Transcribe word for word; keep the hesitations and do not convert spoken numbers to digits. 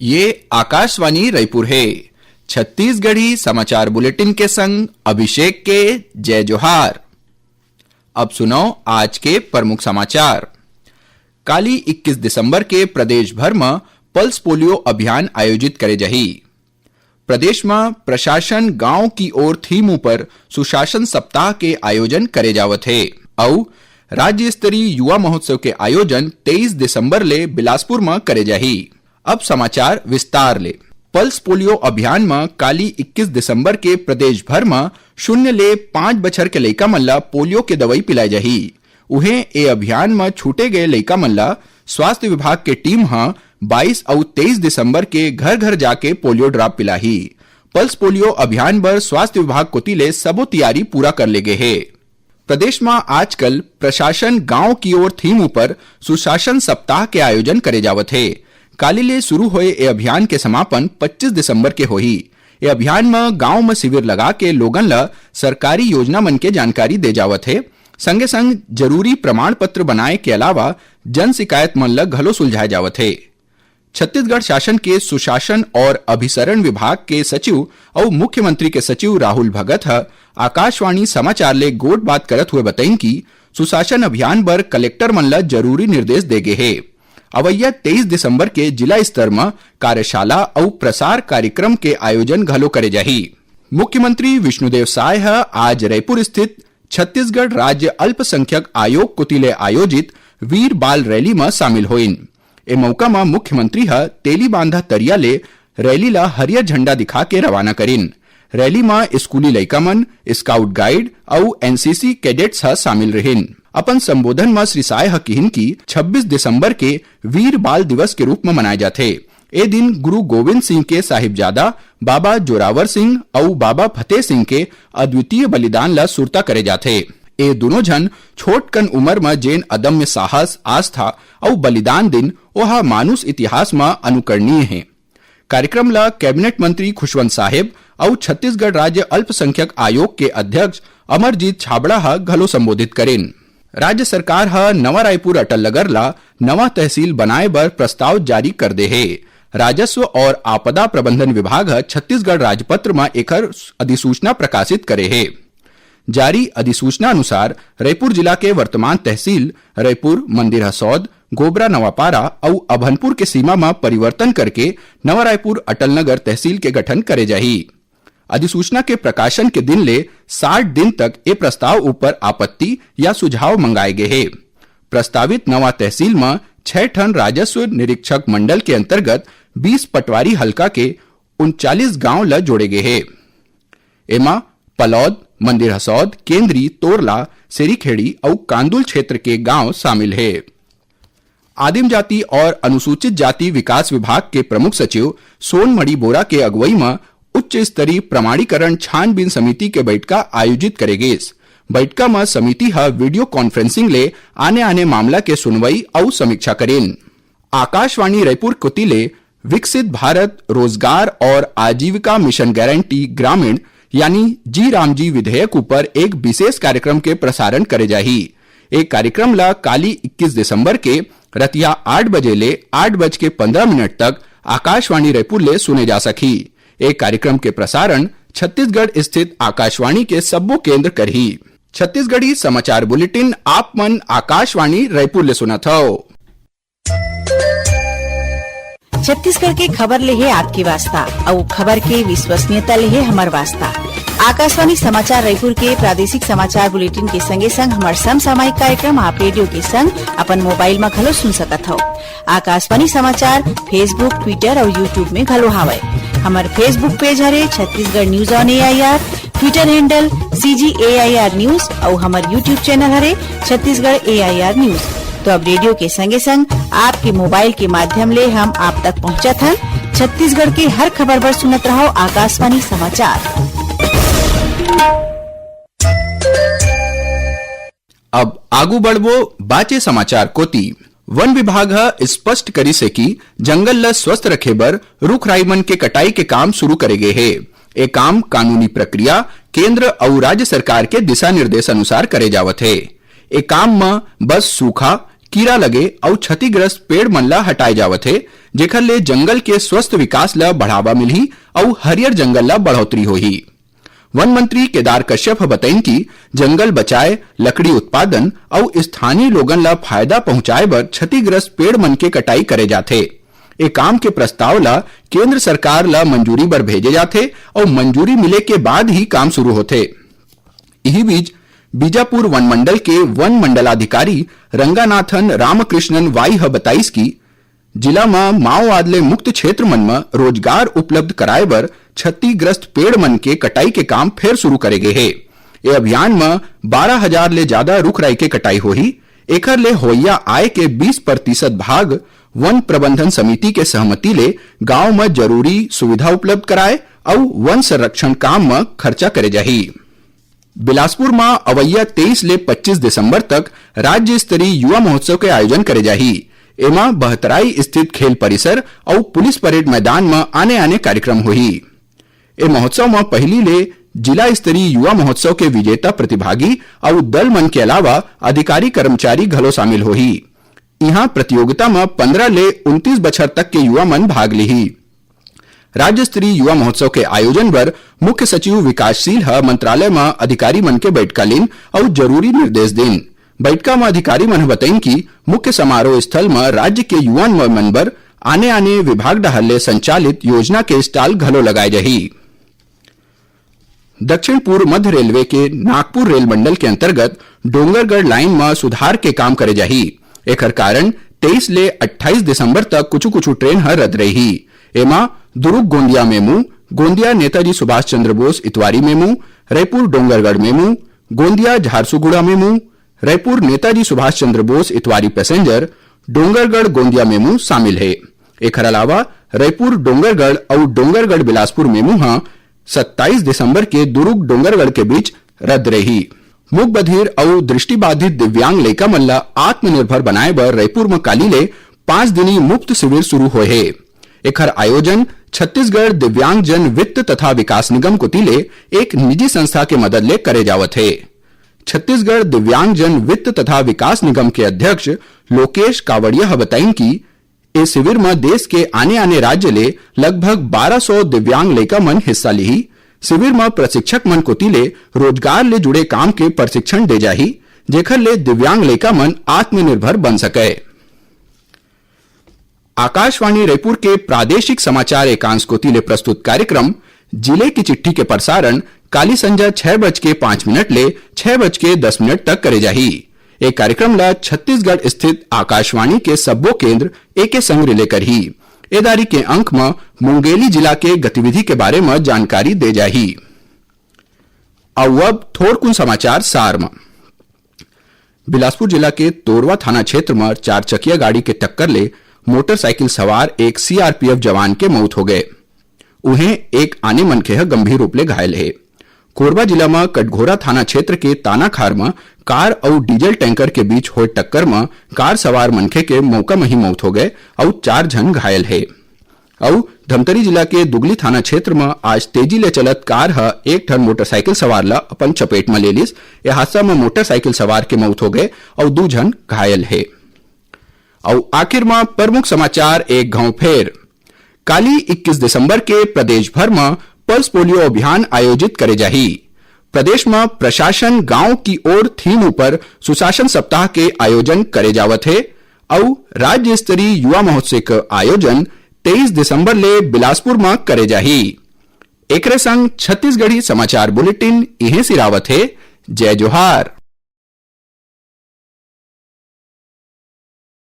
ये आकाशवाणी रायपुर हे। छत्तीसगढ़ी समाचार बुलेटिन के संग अभिषेक के जय जोहार। अब सुनव आज के प्रमुख समाचार। काली इक्कीस दिसंबर के प्रदेश भर म पल्स पोलियो अभियान आयोजित करे जाही। प्रदेश म प्रशासन गांव की ओर थीम ऊपर सुशासन सप्ताह के आयोजन करे जावत हे अउ राज्य स्तरीय युवा महोत्सव के आयोजन तेईस दिसंबर ले बिलासपुर म करे जाही। अब समाचार विस्तार ले। पल्स पोलियो अभियान म काली इक्कीस दिसंबर के प्रदेश भर म शून्य ले पाँच बछर के लइका मन ल पोलियो के दवई पिलाए जाही। उहें, ए अभियान म छूटे गए लइका मन ल स्वास्थ्य विभाग के टीम ह बाईस अउ तेईस दिसंबर के घर-घर जाके पोलियो ड्रॉप पिलाही। पल्स पोलियो अभियान बर स्वास्थ्य विभाग कोति ले सबो तियारी पूरा कर ले गे हे। प्रदेश म आजकल प्रशासन गांव की ओर थीम ऊपर सुशासन सप्ताह के आयोजन करे जावत हे। काली ले शुरू होए ए अभियान के समापन पच्चीस दिसंबर के होही। ए अभियान म गांव म शिविर लगा के लोगन ल सरकारी योजना मन के जानकारी दे जावत हे। संगे संग जरूरी प्रमाण पत्र बनाए के अलावा जन शिकायत मन ल घलो सुलझाए जावत हे। छत्तीसगढ़ शासन के सुशासन और अभिसरण विभाग के सचिव अउ मुख्यमंत्री के सचिव राहुल भगत ह आकाशवाणी समाचार ले गोठ बात करत हुए बताइन कि सुशासन अभियान बर कलेक्टर मन ल जरूरी निर्देश दे गे हे। अवइया तेईस दिसंबर के जिला स्तर म कार्यशाला अउ प्रसार कार्यक्रम के आयोजन घलो करे जाही। मुख्यमंत्री विष्णुदेव साय ह आज रायपुर स्थित छत्तीसगढ़ राज्य अल्पसंख्यक आयोग कोति ले आयोजित वीर बाल रैली म शामिल होइन। ए मौका म मुख्यमंत्री ह तेलीबांधा तरिया ले रैली ल हरियर झंडा दिखा के रवाना करिन। रैली म स्कूली लइका मन, स्काउट गाइड अउ एनसीसी कैडेट्स ह शामिल रिहिन। अपन संबोधन म श्री साय ह किहिन कि छब्बीस दिसंबर के वीर बाल दिवस के रूप म मनाए जाथे। ए दिन गुरु गोविंद सिंह के साहिबजादा बाबा जोरावर सिंह अउ बाबा फतेह सिंह के अद्वितीय बलिदान ल सुरता करे जाथे। ए दुनों झन छोटकन उमर म जेन अदम्य साहस, आस्था अउ बलिदान दिन, ओहा मानुष इतिहास म अनुकरणीय हे। कार्यक्रम ल कैबिनेट मंत्री खुशवंत साहेब अउ छत्तीसगढ़ राज्य अल्पसंख्यक आयोग के अध्यक्ष अमरजीत छाबड़ा ह घलो संबोधित करिन। राज्य सरकार ह नवा रायपुर अटल नगर ला नवा तहसील बनाए बर प्रस्ताव जारी कर दे हे। राजस्व और आपदा प्रबंधन विभाग ह छत्तीसगढ़ राजपत्र म एखर अधिसूचना प्रकाशित करे हे। जारी अधिसूचना अनुसार, रायपुर जिला के वर्तमान तहसील रायपुर, मंदिर हसौद, गोबरा नवापारा अउ अभनपुर के सीमा म परिवर्तन करके नवा रायपुर अटल नगर तहसील के गठन करे जाही। अधिसूचना के प्रकाशन के दिन ले साठ दिन तक ए प्रस्ताव ऊपर आपत्ति या सुझाव मंगाए गे हे। प्रस्तावित नवा तहसील म छह ठन राजस्व निरीक्षक मंडल के अंतर्गत बीस पटवारी हल्का के उनचालीस गांव ल जोड़े गे हे। एमा पलौद, मंदिर हसौद, केंद्री, तोरला, सेरीखेड़ी अउ कांदुल क्षेत्र के गांव शामिल हे। आदिम जाति और अनुसूचित जाति विकास विभाग के प्रमुख सचिव सोनमणि बोरा के अगुवई म उच्च स्तरीय प्रमाणीकरण छानबीन समिति के बैठका आयोजित करे गिस। बैठका म समिति ह वीडियो कॉन्फ्रेंसिंग ले आने-आने मामला के सुनवाई अउ समीक्षा करिन। आकाशवाणी रायपुर कोति ले विकसित भारत रोजगार और आजीविका मिशन गारंटी ग्रामीण यानी जी राम जी विधेयक ऊपर एक विशेष कार्यक्रम के प्रसारण करे जाही। ए कार्यक्रम ला काली इक्कीस दिसंबर के रतिया आठ बजे ले आठ बज के पन्द्रह मिनट तक आकाशवाणी रायपुर ले सुने जा सकही। ए कार्यक्रम के प्रसारण छत्तीसगढ़ स्थित आकाशवाणी के सब्बो केंद्र करही। छत्तीसगढ़ी समाचार बुलेटिन आप मन आकाशवाणी रायपुर ले सुनत हव। छत्तीसगढ़ के खबर ले हे आपके वास्ता, अउ खबर के विश्वसनीयता ले हे हमर वास्ता। आकाशवाणी समाचार रायपुर के प्रादेशिक समाचार बुलेटिन के संगे संग हमर समसामयिक कार्यक्रम आप रेडियो के संग अपन मोबाइल म घलो सुन सकत हव। आकाशवाणी समाचार Facebook, Twitter अउ YouTube में घलो हावय। हमर Facebook पेज हरे Chhattisgarh news on AIR, Twitter handle CG AIR news अउ हमर YouTube चैनल हरे छत्तीसगढ़ एआईआर न्यूज। तो अब रेडियो के संगे संग आपके मोबाइल के माध्यम ले हम आप तक पहुंचत हन। छत्तीसगढ़ के हर खबर बर सुनत रहव आकाशवाणी समाचार। अब आगू बढ़बो बाचे समाचार कोति। वन विभाग ह स्पष्ट करिस हे कि जंगल ल स्वस्थ रखे बर रूख राई मन के कटाई के काम शुरू करे गे हे। ए काम कानूनी प्रक्रिया, केंद्र अउ राज्य सरकार के दिशा निर्देश अनुसार करे जावत हे। ए काम म बस सूखा, कीरा लगे अउ क्षतिग्रस्त पेड़ मन ला हटाए जावत हे, जेखर ले जंगल के स्वस्थ विकास ला बढ़ावा मिलही अउ हरियर जंगल ला बढ़ोतरी होही। वन मंत्री केदार कश्यप ह बतइन कि जंगल बचाए, लकड़ी उत्पादन अउ स्थानीय लोगन ला फायदा पहुंचाए बर क्षतिग्रस्त पेड़ मन के कटाई करे जाथे। ए काम के प्रस्ताव ला केंद्र सरकार ला मंजूरी बर भेजे जाथे अउ मंजूरी मिले के बाद ही काम शुरू होथे। इही बीच, बीजापुर वन मंडल के वन मंडलाधिकारी रंगानाथन रामकृष्णन वाई ह बताइस कि जिला म माओवाद ले मुक्त क्षेत्र मन म रोजगार उपलब्ध कराए बर क्षतिग्रस्त पेड़ मन के कटाई के काम फेर शुरू करे गे हे। ए अभियान म बारह हजार ले ज्यादा रुख राई के कटाई होही। एखर ले होइया आय के बीस प्रतिशत भाग वन प्रबंधन समिति के सहमति ले गांव म जरूरी सुविधा उपलब्ध कराए अउ वन संरक्षण काम म खर्चा करे जाही। बिलासपुर म अवइया तेईस ले पच्चीस दिसंबर तक राज्य स्तरीय युवा महोत्सव के आयोजन करे जाही। एमा बहतराई स्थित खेल परिसर अउ पुलिस परेड मैदान म आने-आने कार्यक्रम होही। ए महोत्सव म पहिली ले जिला स्तरीय युवा महोत्सव के विजेता प्रतिभागी अउ दल मन के अलावा अधिकारी कर्मचारी घलो शामिल होही। इहां प्रतियोगिता म पंद्रह ले उनतीस बछर तक के युवा मन भाग लिही। राज्य स्तरीय युवा महोत्सव के आयोजन बर मुख्य सचिव विकासशील ह मंत्रालय म अधिकारी मन के बैठका लीन अउ जरूरी निर्देश दीन। बैठका म अधिकारी मन ह बतइन कि मुख्य समारोह स्थल म राज्य के युवा मन बर आने-आने विभाग डहार ले संचालित योजना के स्टॉल घलो लगाए जाही। दक्षिण पूर्व मध्य रेलवे के नागपुर रेल मंडल के अंतर्गत डोंगरगढ़ लाइन म सुधार के काम करे जाही। एखर कारण तेईस ले अट्ठाईस दिसंबर तक कुछु-कुछु ट्रेन ह रद्द रही। एमा Durg Gondia MEMU, Gondia Netaji Subhash Chandra Bose Itwari MEMU, Raipur Dongargarh MEMU, Gondia Jharsuguda MEMU, Raipur Netaji Subhash Chandra Bose Itwari passenger, Dongargarh Gondia MEMU शामिल हे। एखर अलावा रायपुर डोंगरगढ़ अउ डोंगरगढ़ बिलासपुर मेमू ह सत्ताईस दिसंबर के दुर्ग डोंगरगढ़ के बीच रद्द रही। मूक बधिर अउ दृष्टिबाधित दिव्यांग लइका मन ल आत्मनिर्भर बनाए बर रायपुर म काली ले पांच दिनी मुफ्त शिविर शुरू होए हे। एखर आयोजन छत्तीसगढ़ दिव्यांगजन वित्त तथा विकास निगम कोति ले एक निजी संस्था के मदद ले करे जावत हे। छत्तीसगढ़ दिव्यांगजन वित्त तथा विकास निगम के अध्यक्ष लोकेश कावड़िया ह बताइन कि ए शिविर म देश के आने-आने राज्य ले लगभग बारह सौ दिव्यांग लइका मन हिस्सा लिही। शिविर म प्रशिक्षक मन कोति ले रोजगार ले जुड़े काम के प्रशिक्षण दे जाही, जेखर ले दिव्यांग लइका मन आत्मनिर्भर बन सकय। आकाशवाणी रायपुर के प्रादेशिक समाचार एकांश कोति ले प्रस्तुत कार्यक्रम जिले की चिट्ठी के प्रसारण काली संझा छह बज के पांच मिनट ले छह बज के दस मिनट तक करे जाही। ए कार्यक्रम ला छत्तीसगढ़ स्थित आकाशवाणी के सब्बो केंद्र एके संग रिले करही। ए दारी के अंक म मुंगेली जिला के गतिविधि के बारे म जानकारी दे जाही। अउ अब थोरकुन समाचार सार म। बिलासपुर जिला के तोरवा थाना क्षेत्र म चार चकिया गाड़ी के टक्कर ले मोटरसाइकिल सवार एक सीआरपीएफ जवान के मौत हो गए। उहें, एक आने मनखे ह गंभीर रूप ले घायल हे। कोरबा जिला म कटघोरा थाना क्षेत्र के तानाखार म कार अउ डीजल टैंकर के बीच होए टक्कर म कार सवार मनखे के मौका म ही मौत हो गए अउ चार झन घायल हे। अउ धमतरी जिला के दुगली थाना क्षेत्र म आज तेजी ले चलत कार ह एक ठन मोटरसाइकिल सवार ला अपन चपेट म ले लिस। ए हादसा म मोटरसाइकिल सवार के मौत हो गए अउ दू झन घायल हे। अउ आखिर म प्रमुख समाचार एक घांव फेर। काली इक्कीस दिसंबर के प्रदेश भर म पल्स पोलियो अभियान आयोजित करे जाही। प्रदेश म प्रशासन गांव की ओर थीम ऊपर सुशासन सप्ताह के आयोजन करे जावत हे अउ राज्य स्तरीय युवा महोत्सव के आयोजन तेईस दिसंबर ले बिलासपुर म करे जाही। एकरे संग छत्तीसगढ़ी समाचार बुलेटिन इहें सिरावत हे। जय जोहार।